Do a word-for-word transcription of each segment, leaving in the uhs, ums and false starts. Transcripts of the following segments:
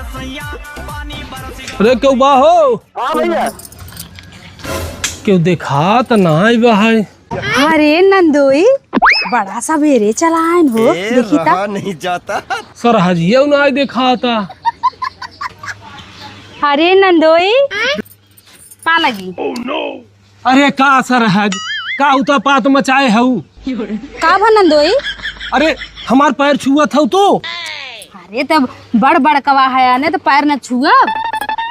अरे, केहू बा हो? हाँ भैया। केहू देखात नाहीं बा है। अरे नंदोई, बड़ा सबेरे चला आइन हो, ए, देखी ता। रहा नहीं जाता। सरहजिया नाहीं देखाता। अरे नंदोई, पा लगी। अरे का सरहज, का उतापात मचाए हऊ? का भा नंदोई? अरे हमार पैर छुअत हऊ तू? अरे तब बड़ बड़कवा है ने तो पैर न छुअब।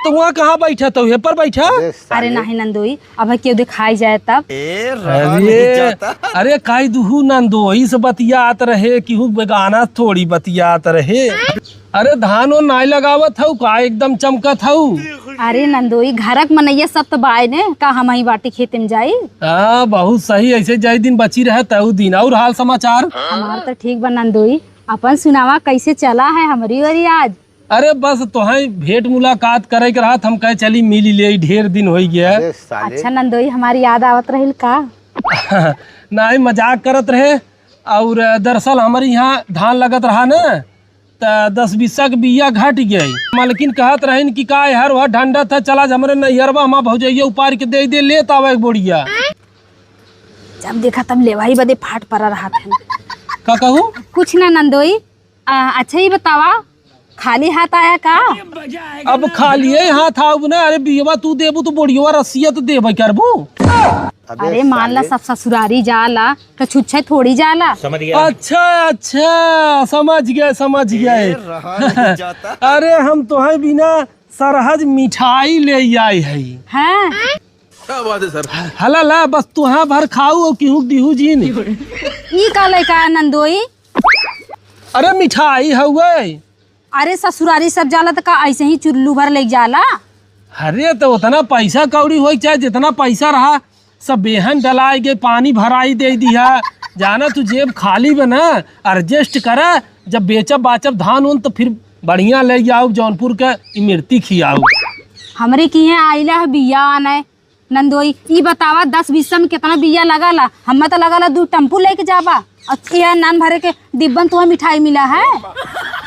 तो वहाँ कहाँ बैठा तो हे पर बैठा? अरे साले। अरे नहीं नंदोई, अब केहू दिखाई जाए तब। ए, रहा अरे, नहीं जाता। अरे काई दुहू नंदोई से बतियात रहे, केहू बेगाना थोड़ी बतियात रहे। अरे धान ओन नाई लगावत हऊ का, एकदम चमकत हऊ। अरे नंदोई, घरक मनैया सब तो बाय ने, का हमही बाटी खेते में जाई? हाँ, बहुत सही, ऐसे जय दिन बची रहे तऊ दिन। और हाल समाचार? हमार तो ठीक बा नंदोई, अपन सुनावा, कैसे चला है हमरी ओरी आज? अरे बस तोहई भेंट मुलाकात करे के रहत, हम कहे चली मिली ले, ढेर दिन होइ गया। अरे साले। अच्छा नंदोई, हमारी याद आवत रहिल का? नाई, मजाक करत रहे। और दरअसल हमरे यहाँ धान लगत रहा न, त दस बीसा के बिया घट गई। मालकिन कहत रहिन कि का हर वह ढंडत है, चला आज हमरे नैहरवा, हमार भौजैया उपार के दे दे, लेत आवा एक बोड़िया। जब देखा तब लेवाई बदे फाट परा रहत है। का कहू? कुछ ना नंदोई। आ, अच्छा ही बतावा, खाली हाथ आया का? अब खालिए हाथ आउब ना। अरे बियवा तू देबू तो बोड़ियवा रसिया तो देबे करबू। अबे अरे मान ला साले। सब ससुरारी जाला तो छुच्छे थोड़ी जाला। समझ गया। अच्छा अच्छा, समझ गए समझ ए, गए। रहा नहीं जाता। अरे हम तोहई बिना सरहज मिठाई ले आए हई। हैं? क्या बात है सर? हला ला, बस तुहा भर खाऊ और केहू दिहू जीन। ई का लइका है नंदोई? अरे मिठाई हउए। अरे ससुरारी सब जाला त का ऐसे ही चुल्लू भर ले जाला? अरे तो उतना पैसा कौड़ी होई, चाहे जितना पैसा रहा, सब बेहन डलाए के पानी भराई दे दिया। जाना तू जेब खाली बा ना, adjust करा। जब बेचब बाचब धान उन तो फिर बढ़िया ले जाओ जौनपुर के इमरती खियाओ। हमरे किहे आइला है बिया आने नंदोई, ई बतावा, दस बीसा में कितना बिया लगाला? हम्मे तो लगाला दू टेम्पू लेके जाबा, और छह नान भरे के डिब्बन तुहे मिठाई मिला है।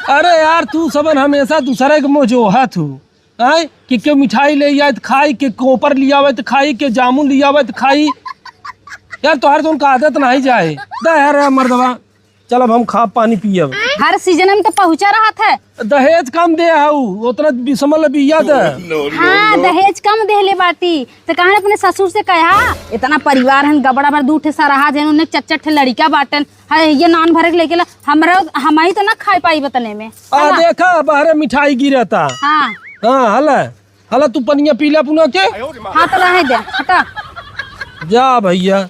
अरे यार, तू सबन हमेशा दूसरे के मोजोहत हू, आय? कि केहू मिठाई ले आए त खाई, के कोपर ले आवे त खाई, के जामुन ले आवे त खाई। यार, तोहर तो उनका आदत नहीं जाए। दा यार, मर्दवा। चल, अब हम खा पानी पियब। हर सीजन में तो पहुँचा रहत है। दहेज कम दे हऊ, उतना बिसमल बिया दे। हाँ, दहेज कम देहले बाटी। तो कहन अपने ससुर से कहा, इतना परिवार हन, गबड़ा भर दू ठे सरहा जन, उन्हें चट चट ठे लड़िका बाटन, है ये नान भरे के लेके ला, हमरा, हमही तो ना खाए पाई बतने में। आ, देखा, बाहरे मिठाई गिरता। हाँ। हाँ, हला, हला तू पनिया पीला पुना के। हाँ, तो रहे दे, हटा। जा भैया,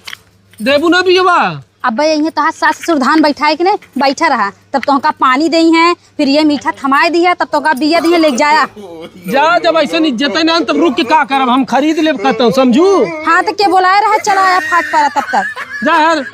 देबू ना बियवा? अब यहीं तोहार सास ससुर धान बैठाए के ने बैठा रहा, तब तोहका पानी देई हैं, फिर ये मीठा थमाए दिया, तब तोहका बिया दिए ले जाया। जा, जब ऐसे इज्जत है ना, तब रुक के का करब, हम खरीद लेब कतौ, समझू? हाँ, तो के बोलाए रहा, चला आया फाट पड़ा तब तक। जा हर।